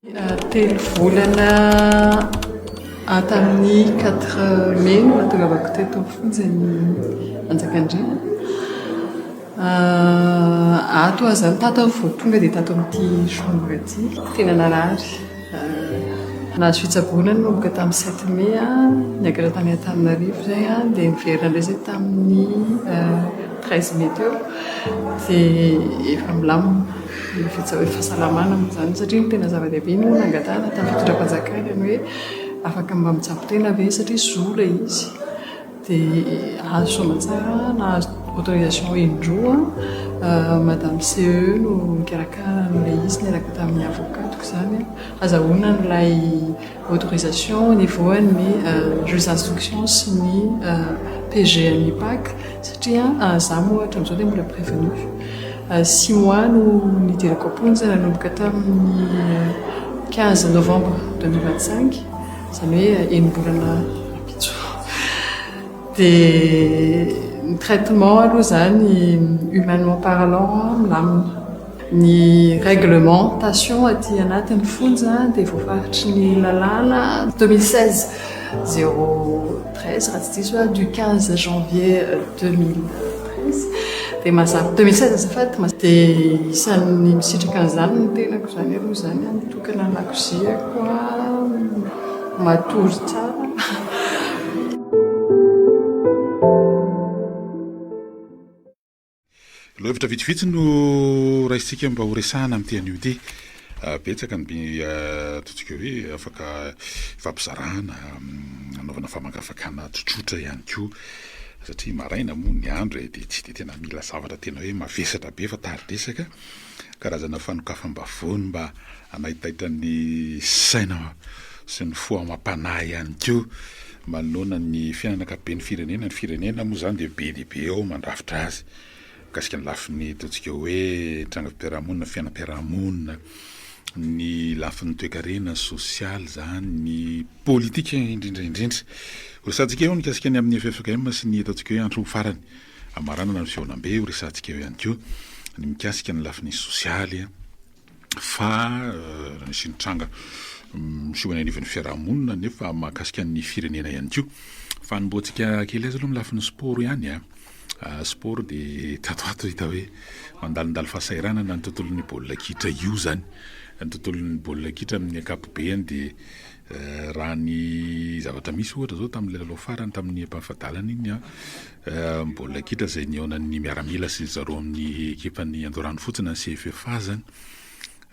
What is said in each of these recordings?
Telo volana tamin'ny quatre mai no nahatongavako teto am-ponjan'i Manjakandriana. Ato aho izany, tato aho vao tonga dia tato amin'ity chambre ity. Tena narary. Nahazo fitsaboana nanomboka tamin'ny sept mai aho, niakatra tany Antananarivo izay aho dia niverina indray izay tamin'ny treize mai teo dia efa milamina ny fahasalamana moa izany satria ny tena zava-dehibe no nangatahana tamin'ny fitondram-panjakana ny hoe afaka mba mitsabo tena ve satria zo ilay izy. Dia azo soamantsara, nahazo autorisation indroa Madame CE no nikarakara an'ilay izy niaraka tamin'ny avocat-ko izany azahoana an'ilay autorisation au niveau an'ny juge d'instruction sy ny PG an'ny PAC satria izaho moa hatramin'izao dia mbola prévenu. Six mois no nidirako am-ponja nanomboka tamin'ny quinze novembre 2025. Izany hoe enim-bolana rahampitso. Dia ny traitement aloha izany humainement parlant milamina. Ny réglementation aty anatin'ny fonja dia voafaritry ny lalàna 2016 013 raha tsy diso aho du 15 janvier 2013 dia mazava 2016 azafady dia isan'ny misitraka an'izany ny tenako izany aloha izany mitokana ny lakoziako matory tsara. Lohahevitra vitsivitsy no raisintsika mba ho resahana amin'ity anio ity. Betsaka ny ataontsika hoe afaka ifampizarana, anaovana famakafakana tsotsotra ihany koa satria maraina moa ny andro e, dia tsy dia tena mila zavatra tena hoe mavesatra be fa tari-dresaka. Karazana fanokafam-bavony mba hanaitaitra ny saina sy ny fo amam-panahy ihany koa manoloana ny fiainana ankapoben'ny firenena. Ny firenena moa izany dia be dia be ao mandrafitra azy mikasika ny lafiny ataontsika hoe trangam-piarahamonina, fiainam-piarahamonina, ny lafiny toekarena, sosialy izany, ny politika indrindra indrindra. Horesahantsika eo ny mikasika ny amin'ny ffkm sy ny ataontsika hoe andro farany. Hamaranana ny fihaonambe, ho resahantsika eo ihany koa ny mikasika ny lafiny sosialy fa raha nisy ny tranga miseho eny anivon'ny fiarahamonina nefa mahakasika ny firenena ihany koa. Fa hanombohantsika kely azy aloha ny lafiny sport ihany a. Sport dia tato ato hita hoe mandalondalo fahasahiranana ny tontolon'ny baolina kitra io izany. Ny tontolon'ny baolina kitra amin'ny ankapobeny dia Raha ny zavatra misy ohatra zao tamin'ilay lalao farany tamin'ny ampahafadalana iny an, baolina kitra izay nihaonan'ny miaramila sy ry zareo amin'ny ekipan'ny Andoharanofotsy na ny CFFA zany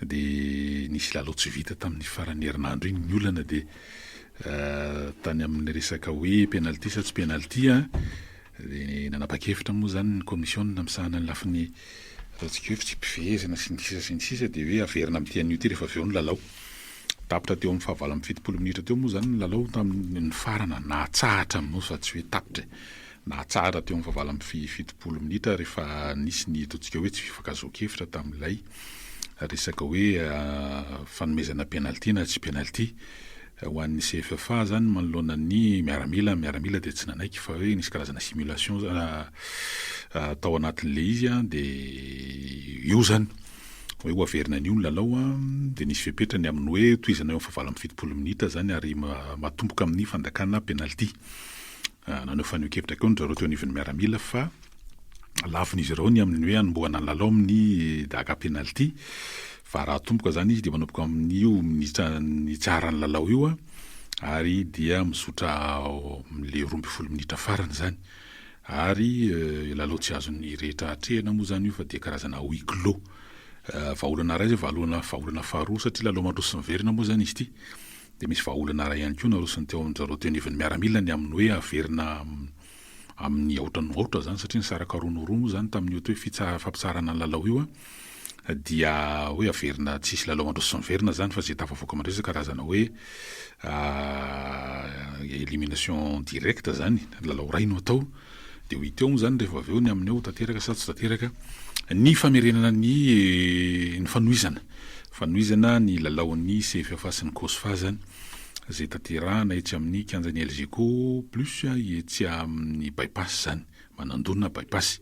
dia nisy lalao tsy vita tamin'ny faran'ny herinandro iny, ny olana dia tany amin'ny resaka hoe penalty sa tsy penalty an, dia nanapa-kevitra moa zany ny komisiona misahana ny lafiny ataontsika hoe fitsipi-pifehezana sy ny sisa sy ny sisa dia hoe averina amin'ity anio ity rehefa avy eo ny lalao. Tapitra teo amin'ny faha-78 minitra teo moa izany ny lalao tamin'ny nifarana, nahatsahatra moa fa tsy hoe tapitra e! Nahatsahatra teo amin'ny faha-78 minitra rehefa nisy ny ataontsika hoe tsy fifankahazoan-kevitra tamin'ilay resaka hoe fanomezana penalty na tsy penalty ho an'ny CFFA izany manoloana ny miaramila, ny miaramila dia tsy nanaiky fa hoe nisy karazana simulation tao anatin'ilay izy dia io izany. hoe ho averina anio ny lalao an, dia nisy fepetra ny amin'ny hoe tohizana eo amin'ny faha 78 minitra izany ary matomboka amin'ny fandakana penalty. Naneho fanehoan-kevitra koa ny zareo teo anivon'ny miaramila fa lavin'izy ireo ny amin'ny hoe hanombohana ny lalao amin'ny daka penalty fa raha atomboka izany izy dia manomboka amin'io minitra nitsaharan'ny lalao io ary dia mizotra amin'ilay 12 minitra farany izany. Ary lalao tsy azon'ny rehetra atrehina moa izany io fa dia karazana huis clos. Vahaolana iray izay, vahaolana vahaolana faharoa satria lalao mandroso sy miverina moa izany izy ity. Dia misy vahaolana iray ihany koa naroson'ny teo amin-dry zareo teo anivon'ny miaramila ny amin'ny hoe averina amin'ny aotra no aotra izany satria nisaraka roa no roa moa izany tamin'io atao hoe fitsa- fampitsaharana ny lalao io dia hoe averina tsy hisy lalao mandroso sy miverina izany fa izay tafavoaka mandresy karazana hoe Élimination directe zany, lalao iray no atao, dia ho hita eo moa zany rehefa avy eo ny amin'ny hoe ho tanteraka sa tsy tanteraka ny famerenana ny ny fanohizana, fanohizana ny lalaon'ny CFFA sy ny Cosfa zany, izay tanterahana etsy amin'ny kianjan'ny Elgeco plus etsy amin'ny By-pass zany, Manandona By-pass.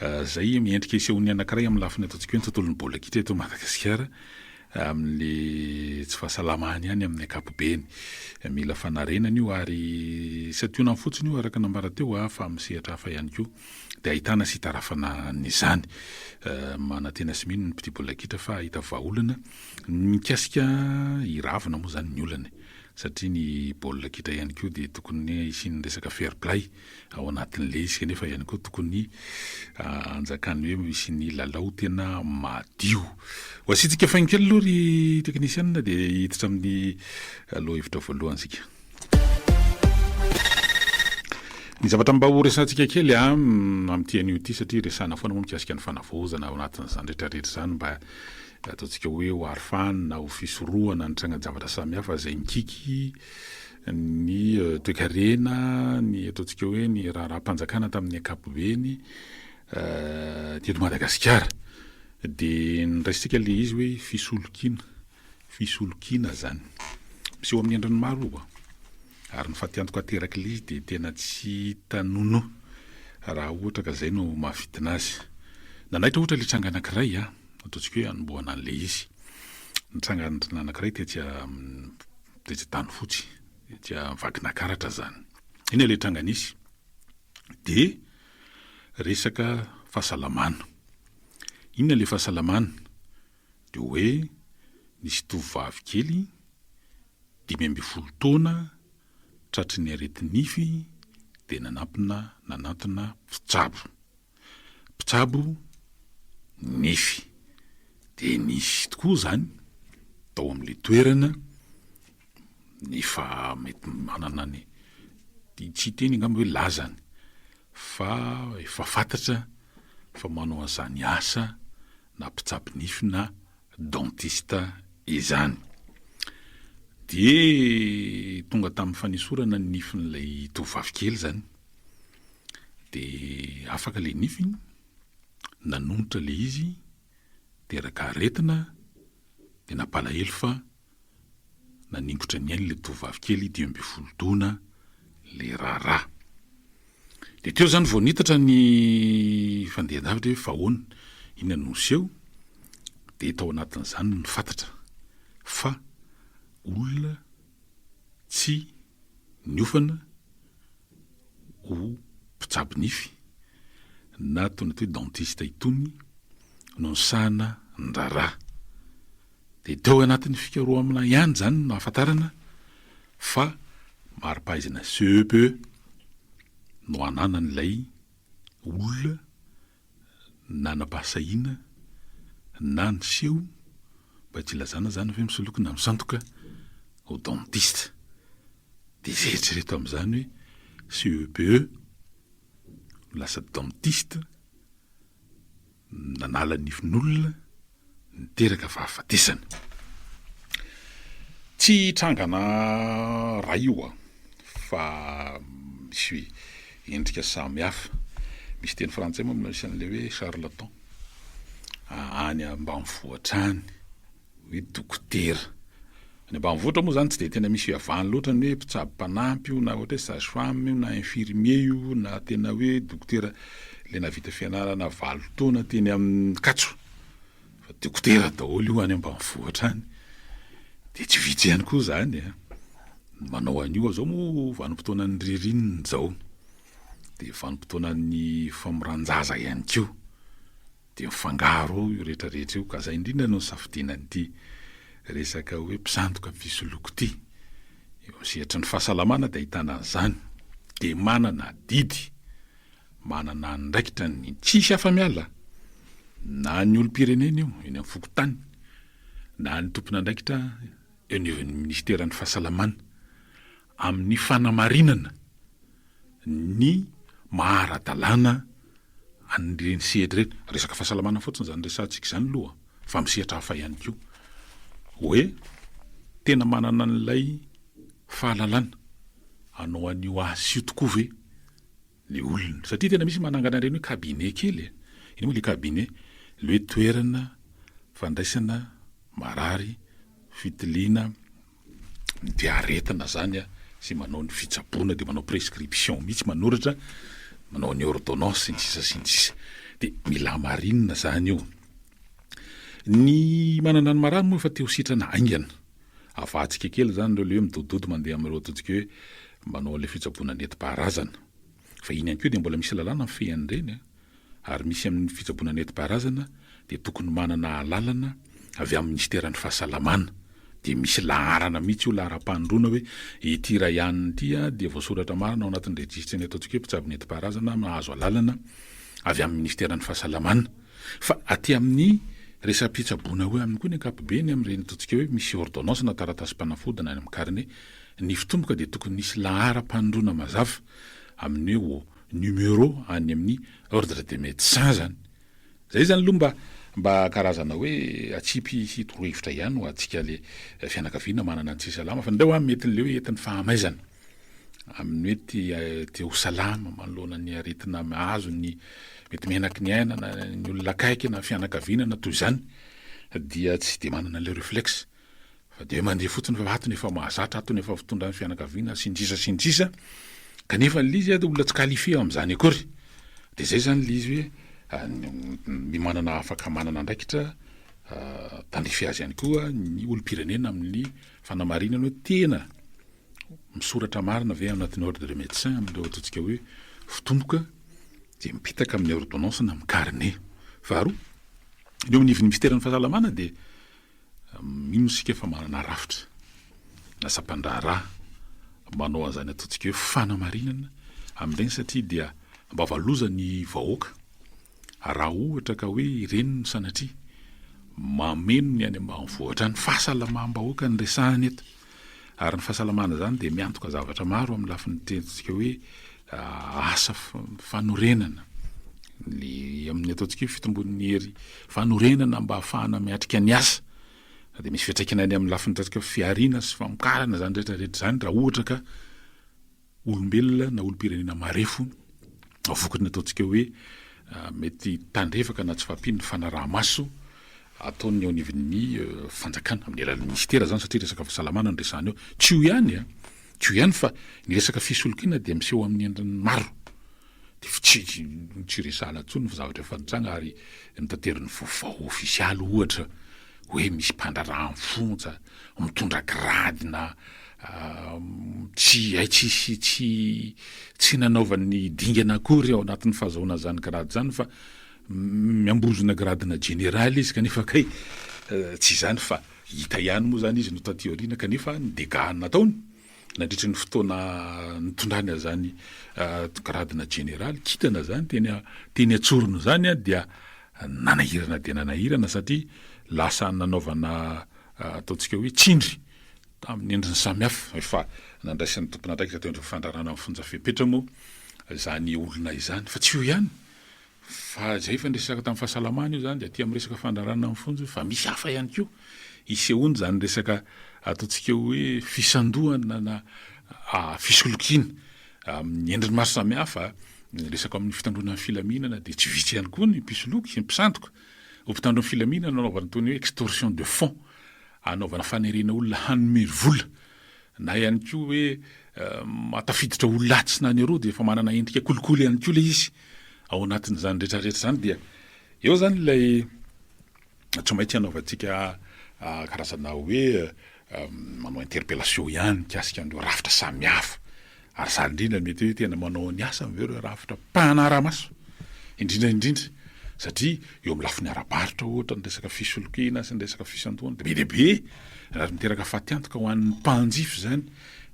Izay miendrika isehoan'ny anankiray amin'ny lafiny ataontsika hoe ny tontolon'ny baolina kitra eto Madagasikara. Amin'ny tsy fahasalamany ihany amin'ny ankapobeny. Mila fanarenana io ary santionany fotsiny io araka ny nambara teo fa amin'ny sehatra hafa ihany koa dia ahitana sy itarafana an'izany. Manantena sy mino ny mpitia baolina kitra fa hahita vahaolana mikasika hiravona moa izany ny olana e! Satria ny baolina kitra ihany koa dia tokony hisian'ny resaka fair play ao anatin'ilay izy kanefa ihany koa tokony hanjakan'ny hoe misy ny lalao tena madio. Ho asiantsika faingo kely aloha ry teknisianina dia hiditra amin'ny lohahevitra voalohany isika. Ny zavatra mba ho resahantsika kely amin'ity anio ity satria resahana foana moa mikasika ny fanavaozana ao anatin'izany rehetrarehetra izany mba ataontsika hoe ho arofanina, ho fisorohana ny trangan-javatra samihafa izay mikiky ny toekarena, ny ataontsika hoe ny raharaham-panjakana tamin'ny ankapobeny teto Madagasikara. Dia noraisintsika ilay izy hoe fisolokiana, fisolokiana izany. Miseho amin'ny endriny maro io an. Ary ny fatiantoka aterak'ilay izy dia tena tsy hita nono raha ohatra ka izay no mahafintina azy. Nanaitra ohatra ilay tranga anankiray an, ataontsika hoe hanombohana an'ilay izy. Ny tranga anankiray tetsy amin'ny Tetsy Antanifotsy, etsy Vakinankaratra izany. Inona ilay tranga nisy? Dia resaka fahasalamana. Inona ilay fahasalamana? Dia hoe nisy tovovavy kely 15 taona tratry ny areti-nify dia nanampina nanantona mpitsabo. Mpitsabo nify. Dia nisy tokoa izany tao amin'ilay toerana efa mety manana ny, tsy hiteny angamba hoe lazany, fa efa fantatra fa manao an'izany asa na mpitsabo nify na dentiste izany. Dia tonga tamin'ny fanesorana ny nifin'ilay tovovavy kely izany. Dia afaka ilay nifiny, nanonitra ilay izy, teraka aretina, dia nampalahelo fa naningotra ny ainy ilay tovovavy kely 15 taona ilay raharaha. Dia teo izany vao nitatra ny fandehan-javatra hoe fa ahoana, inona no niseho, dia tao anatin'izany no fantatra fa olona tsy niofana ho mpitsabo nify na itony atao hoe dentiste itony no nisahana ny raharaha. Dia teo anatin'ny fikarohana ihany izany no nahafantarana fa mari-pahaizana CEPE no ananan'ilay olona nanam-pahasahiana na niseho, mba tsy ilazana izany hoe misoloky na misandoka ho dentiste. Dia izay eritrereto amin'izany hoe CEPE no lasa dentiste, nanala nifin'olona, niteraka fahafatesana. Tsy trangana ray io an, fa misy endrika samy hafa. Misy teny frantsay moa misy an'ilay hoe charlatan, any ambanivohitra any. hoe dokotera. Any ambanivohitra moa zany tsy dia tena misy iavahany loatra ny hoe mpitsabo mpanampy io na ohatra hoe sage femme io na infirmier io na tena hoe dokotera le nahavita fianarana valo taona teny amin'ny Ankatso fa dokotera daholo io any ambanivohitra any. Dia tsy vitsy ihany koa zany a, ny manao an'io. Zao moa vanim-potoanan'ny ririnina izao, dia vanim-potoanan'ny famoran-jaza ihany koa. Dia mifangaro ao io rehetra rehetra io ka zay indrindra no nisafidiana an'ity resaka hoe mpisandoka mpisoloko ity. Eo amin'ny sehatry ny fahasalamana dia ahitana an'izany. Dia manana adidy, manana andraikitra ny tsisy afa-miala na ny olom-pirenena io eny amin'ny fokontany na ny tompon'andraikitra eo anivon'ny minisiteran'ny fahasalamana amin'ny fanamarinana ny maha ara-dalàna an'ireny sehatra ireny, resaka fahasalamana fotsiny izany resahantsika izany aloha fa amin'ny sehatra hafa ihany koa, hoe tena manana an'ilay fahalalana hanao an'io asa io tokoa ve le olona, satria tena misy manangana ireny hoe cabinet kely e, inona moa le cabinet? Le hoe toerana fandraisana marary, fitiliana, Dia aretina zany a, sy manao ny fitsaboana dia manao prescription mihitsy manoratra, manao ny ordonnance sy ny sisa sy ny sisa. Dia mila hamarinina zany io. Ny manana ny marary moa efa te ho sitrana haingana. Avahantsika kely izany ireo le hoe midododo mandeha amin'ireo ataontsika hoe manao an'ilay fitsaboana nentim-paharazana. Fa iny ihany koa dia mbola misy lalàna mifehy an'ireny an. Ary misy amin'ny fitsaboana nentim-paharazana dia tokony manana alalana avy amin'ny minisiteran'ny fahasalamana. Dia misy laharana mihitsy io laharam-panondroana hoe ity iray anona ity dia voasoratra marina ao anatin'ny rejisitry ny ataontsika hoe mpitsabo nentim-paharazana mahazo alalana avy amin'ny minisiteran'ny fahasalamana. Fa aty amin'ny resa-pitsaboana hoe aminy koa ny ankapobeny amin'ireny ataontsika hoe misy ordonnance na taratasim-panafody na any amin'ny carnet, ny fitomboka dia tokony hisy laharam-panondroana mazava amin'ny hoe numéro any amin'ny ordre des médecins zany. Zay zany aloha mba mba karazana hoe atsipy sy torohevitra ihany ho antsika le fianakaviana manana ny tsy salama fa ndreo an mety le hoe entin'ny fahamaizana amin'ny hoe te te ho salama manoloana ny aretina mahazo ny mety mihenaky ny aina na ny olona akaiky na fianakaviana na toy izany dia tsy de manana le reflexe Fa dia mandeha fotsiny fa ato ny efa mahazatra, ato ny efa fitondran'ny fianakaviana sy ny sisa sy ny sisa, kanefa ilay izy olona tsy qualifié amin'izany akory. Dia izay izany ilay izy hoe ny manana afaka manana andraikitra tandrify azy ihany koa ny olom-pirenena amin'ny fanamarinana hoe tena misoratra marina ve anatin'ny ordre de médecin amin'ireo ataontsika hoe fitomboka dia mipitaka amin'ny ordonnance na amin'ny carnet. Faharoa, ny eo amin'ny ivon'ny minisiteran'ny fahasalamana dia Mino isika fa manana rafitra na sampan-draharaha manao an'izany ataontsika hoe fanamarinana amin'ireny satria dia ambava loza ny vahoaka raha ohatra ka hoe ireny no sanatria mameno ny any ambanivohitra any. Fahasalamam-bahoaka no resahana eto ary ny fahasalamana izany dia miantoka zavatra maro amin'ny lafiny tenintsika hoe asa fanorenana, ny amin'ny ataontsika hoe fitombon'ny hery fanorenana mba hahafahana miatrika ny asa, dia misy fiantraikany any amin'ny lafiny ataontsika hoe fihariana sy famokarana izany rehetra rehetra izany raha ohatra ka olombelona na olom-pirenena marefo vokatry ny ataontsika hoe mety tandrevaka na tsy fahampian'ny fanaraha-maso ataon'ny eo anivon'ny fanjakana amin'ny alalan'ny minisitera izany satria resaka fahasalamana no resahana eo. Tsy io ihany a! Tsy io ihany fa ny resaka fisolokiana dia miseho amin'ny endriny maro. Dia tsy tsy resahana intsony ny zavatra efa nitranga ary notaterin'ny vaovao ofisialy ohatra hoe misy mpandraharaha mifonja, mitondra grady na tsy hay tsisy tsy tsy nanaovany dingana akory ao anatin'ny fahazahoana izany grady izany fa miambozona gradina jeneraly izy kanefa kay tsy izany fa Hita ihany moa izany izy no taty aoriana kanefa ny dégâts nataony nandritry ny fotoana nitondrany an'izany gradina jeneraly, kintana izany teny teny an-tsorony izany dia nanahirana dia nanahirana satria lasa nanaovana ataontsika hoe tsindry tamin'ny endriny samihafa. Efa nandraisan'ny tompon'andraikitra teo anivon'ny fandraharahana ny fonja fepetra moa izany olona izany fa tsy io ihany Fa izay efa niresaka tamin'ny fahasalamana io izany dia aty amin'ny resaka fandrarana ny fonja io fa misy hafa ihany koa isehoany izany resaka ataontsika hoe fisandohana na fisolokiana amin'ny endriny maro samihafa, ny resaka amin'ny fitandroana ny filaminana dia tsy vitsy ihany koa ny mpisoloky, ny mpisandoka ho mpitandro ny filaminana anaovana toy ny hoe extorsion de fonds, anaovana fanerena olona hanome vola Na ihany koa hoe mahatafiditra olona atsy na any aroa dia efa manana endrika kolikoly ihany koa ilay izy ao anatin'izany rehetra rehetra izany dia eo izany ilay tsy maintsy hanaovantsika karazana hoe manao interpellation ihany mikasika an'ireo rafitra samihafa Ary izany indrindra mety hoe tena manao ny asany ve ireo rafitra mpanara-maso? Indrindra indrindra satria eo amin'ny lafiny ara-barotra ohatra ny resaka fisolokiana sy ny resaka fisandohana dia be dia be ary miteraka fatiantoka ho an'ny mpanjifa izany.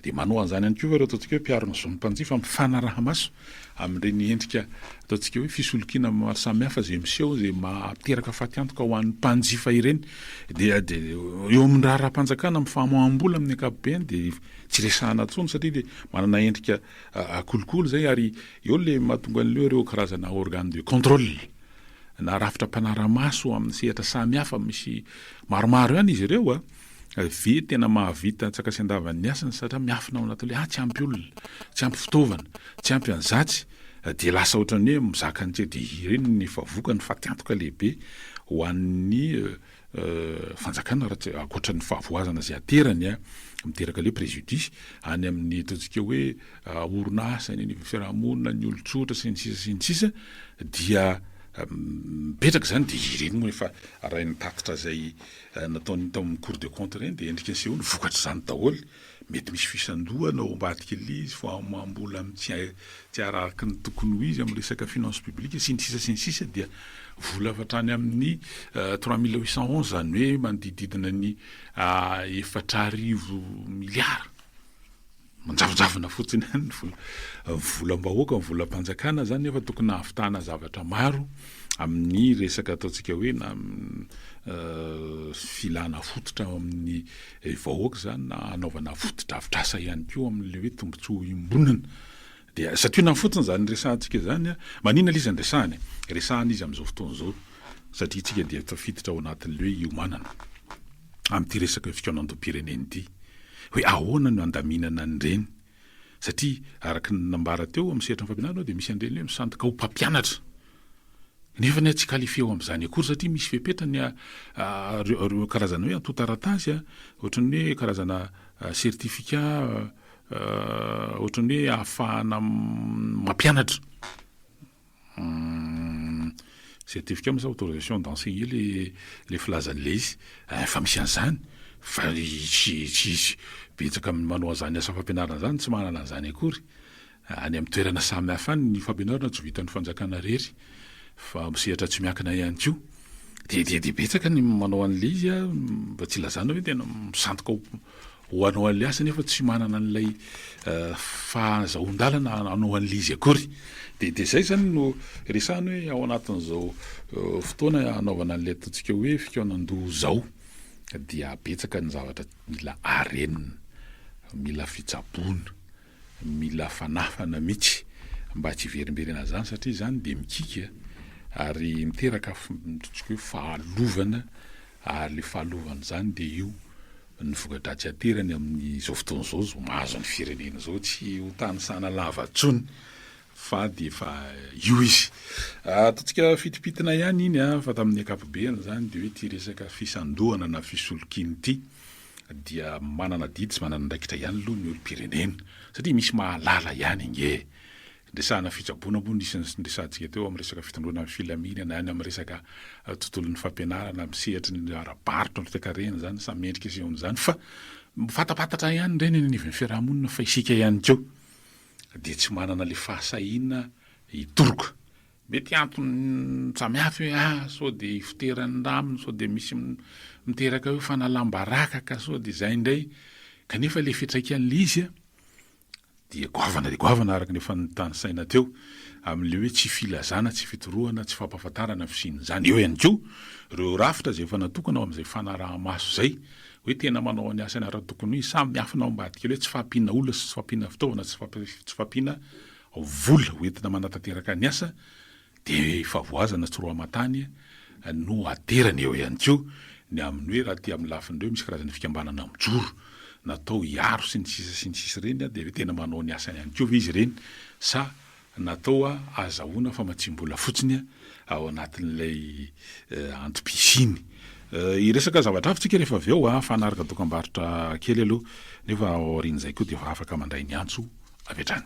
Dia manao an'izany ihany koa ireo ataontsika hoe mpiaro ny zon'ny mpanjifa amin'ny fanaraha-maso amin'ireny endrika ataontsika hoe fisolokiana maro samihafa izay miseho izay mampiteraka fatiantoka ho an'ny mpanjifa ireny. Dia dia eo amin'ny raharaham-panjakana amin'ny famoaham-bola amin'ny ankapobeny dia Tsy resahana intsony satria dia manana endrika kolikoly izay ary eo ilay mahatonga an'ilay hoe ireo karazana organe de contrôle na rafitra mpanara-maso amin'ny sehatra samihafa misy maromaro ihany izy ireo a, ve tena mahavita antsaka sy andavany ny asany satria miafina ao anatin'ilay ah tsy ampy olona, tsy ampy fitaovana, tsy ampy an'izatsy dia lasa ohatran'ny hoe mizaka an'ity dia ireny ny efa vokany fatiantoka lehibe ho an'ny fanjakana raha tsy ankoatra ny fahavoazana izay aterany a, miteraka le préjudice any amin'ny ataontsika hoe orinasa, any anivon'ny fiarahamonina, ny olon-tsotra sy ny sisa sy ny sisa dia Mipetraka izany dia ireny moa efa arahin'ny tatitra izay nataon'ny tao amin'ny cour des comptes ireny dia endrika nisehoany vokatr'izany daholo. Mety misy fisandohana ao ambadik'ilay izy famoaham-bola amin'ny tsy araky ny tokony ho izy amin'ny resaka finance publique sy ny sisa sy ny sisa dia vola avy hatrany amin'ny 3811 izany hoe manodidididina ny 4000 miliara. Manjavonjavona fotsiny ihany ny vola. Ny volam-bahoaka, ny volam-panjakana izany nefa tokony hahavitana zavatra maro amin'ny resaka ataontsika hoe na filana fototra ao amin'ny vahoaka izany na hanaovana fotodrafitrasa ihany koa amin'ilay hoe tombontsoa iombonana. Dia santionany fotsiny izany resahantsika izany. Maninona ilay izy no resahana e? Resahana izy amin'izao fotoana izao satria isika dia tafiditra ao anatin'ilay hoe iomanana amin'ity resaka fikaonandoham-pirenena ity. Hoe ahoana no handaminana an'ireny? Satria araka ny nambara teo amin'ny sehatry ny fampianarana dia misy an'ireny hoe misandoka ho mpampianatra. Nefa anie tsy qualifié ho amin'izany akory satria misy fepetra ny ireo karazana hoe antontan-taratasy, ohatran'ny hoe karazana certificat ohatran'ny hoe ahafahana mampianatra. Certificat moa sa autorisation d'enseigner le le filazan'ilay izy, efa misy an'izany fa tsy tsy betsaka amin'ny manao an'izany asa fampianarana izany tsy manana an'izany akory, any amin'ny toerana samy hafa any ny fampianarana tsy vitan'ny fanjakana irery fa amin'ny sehatra tsy miankina ihany koa, dia dia dia betsaka ny manao an'ilay izy an, mba tsy ilazana hoe tena misandoka ho ho hanao an'ilay asa nefa tsy manana an'ilay fahazahoan-dalana hanao an'ilay izy akory. Dia dia izay izany no resahana hoe ao anatin'izao fotoana hanaovana an'ilay ataontsika hoe fikaonan-doha izao dia betsaka ny zavatra mila arenina, mila fitsaboana, mila fanafana mihitsy mba tsy hiverimberena izany satria izany dia mikiky ary miteraka ataontsika hoe fahalovana ary ilay fahalovana izany dia io Ny voka-dratsy aterany amin'izao fotoana izao izao mahazo ny firenena izao tsy ho tanisana lava intsony fa dia efa io izy. Ataontsika fitipitina ihany iny fa tamin'ny ankapobeany izany dia hoe ity resaka fisandohana na fisolokiana ity dia manana adidy sy manana andraikitra ihany aloha ny olom-pirenena satria misy mahalala ihany ange e. Resahana fitsaboana moa nisy niresahantsika teo amin'ny resaka fitondroana ny filaminana, any amin'ny resaka tontolon'ny fampianarana, amin'ny sehatry ny ara-barotra, ny toekarena izany, samy mendrika asehony izany fa fantapantatra ihany ireny eny anivon'ny fiarahamonina fa isika ihany koa dia tsy manana ilay fahasahiana hitoroka. Mety antony samihafa hoe ah sao dia ifoteran'ny raminy, sao dia misy miteraka hoe fanalam-baraka ka sao dia izay indray, kanefa ilay fiantraikan'ilay izy an, dia goavana dia goavana araka ny efa notanisaina teo amin'ilay hoe tsy filazana, tsy fitorohana, tsy fampahafantarana ny fisian'izany. Eo ihany koa ireo rafitra izay efa natokana ho amin'izay fanaraha-maso izay, hoe tena manao ny asany araka ny tokony ho izy sa miafina ao ambadika ilay hoe tsy fahampiana olona sy tsy fahampiana fitaovana, tsy fahampiana vola hoentina manatanteraka ny asa. Dia fahavoazana tsy roa aman-tany no aterany eo ihany koa ny amin'ny hoe raha aty amin'ny lafiny ireo misy karazana fikambanana mijoro natao hiaro sy ny sisa sy ny sisa ireny dia hoe tena manao ny asany ihany koa ve izy ireny sa natao ahazahoana famatsiam-bola fotsiny ao anatin'ilay antom-pisiany. Hiresaka zavatra hafa tsika rehefa avy eo fa hanaraka dokambarotra kely aloha nefa aorian'izay koa dia efa afaka mandray ny antso avy hatrany.